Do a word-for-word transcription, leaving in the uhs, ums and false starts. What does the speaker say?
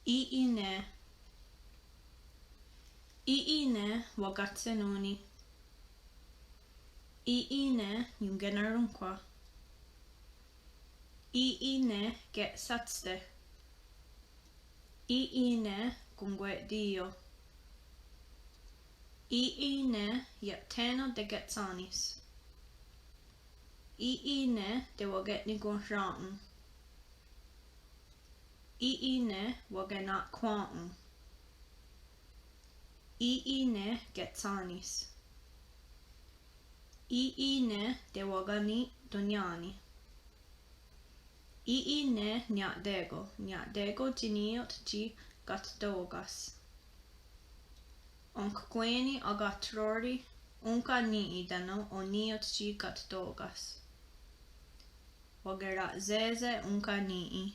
Í:i ne. Í:i ne wakatshennón:ni. Í:i ne ionkenarónhkhwa. Í:i ne ke'shátste. Í:i ne konkwe'tí:io. Í:i ne iah thé:nen teketshà:nis. Í:i ne tewake'nikonhrà:'on. Í:i ne wakena'khwà:'on. Í:i ne ketshá:nis. Í:i ne tewakanitonià:ni. Í:i ne nia'té:kon, nia'té:kon tsi ní:ioht tsi kattó:kas. Enkkwé:ni akathró:ri ónhka ní:'i tánon' oh ní:ioht tsi kattó:kas. Wakera'shé:se' ónhka ní:'i.